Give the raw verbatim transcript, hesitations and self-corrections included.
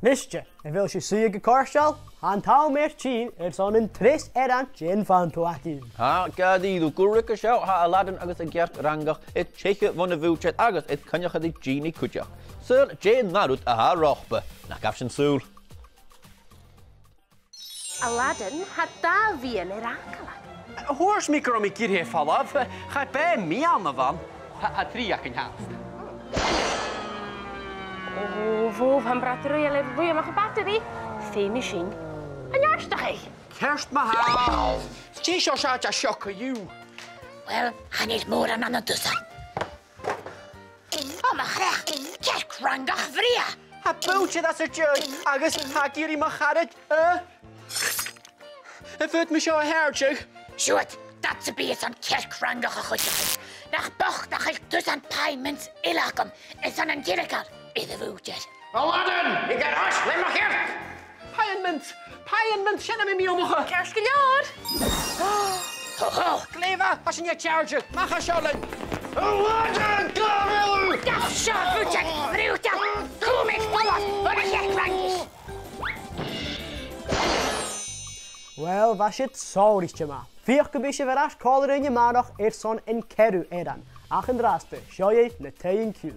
Nise, a bheil sibh suidhe gu cofhurtail? Tha an t-àm air tighinn airson an treas earrann den Fantoakin. Tha, ged a tha thu gu ruige seo, tha Aladdin agus a' Chearc Fhrangach air teicheadh bhon a' bhùidsear agus air coinneachadh ri Genie cuideachd. Saoil dè an ath rud a tha romhpa, nach gabh sinn sùil. Aladdin, tha dà mhiann air fhàgail agam. Thuirt mi gun robh mi ag iarraidh e a dh'fhalbh. Cha b' e miann a bh' ann. Tha, tha trì againn fhathast. Ò, bhò, tha am bradan-ruith air ruith a-mach à battery. Feumaidh sinn an neartachadh. Ceart ma-thà. Dè seo, seo, seo, seo, co-dhiù. Uill, chan eil mòran ann an dusan. Ò, mo chreach, Cearc Fhrangach bhrèagha! Tha bùidsear às ar dèidh agus tha e ag iarraidh mo charaid, eh? Am faod mi seo a sheargadh? Siuthad, dad sam bith airson Cearc Fhrangach a chuideachadh. Nach bochd ach a bheil dusan pie mints eile agam airson an t-seirbheis air a' bhùidsear. Aladdin, thig air ais le mo chearc! Pie and mints! Pie and mints, sin am miann a th' agam! Ceart gu leòr! Ho, ho! Glè mhath, tha sinn a' tighinn. Mach à seo leinn! Aladdin, gabh! Gabh seo, bùidsear bhrùideil! Cùm aig falbh bhon a' Chearc Fhrangach! Uill, bha siud sònraichte math. Feuch gum bi sibh air ais còmhla rinn a-màireach airson an ceathramh earrann. Ach an-dràsta, seo iad na taighean-ciùil.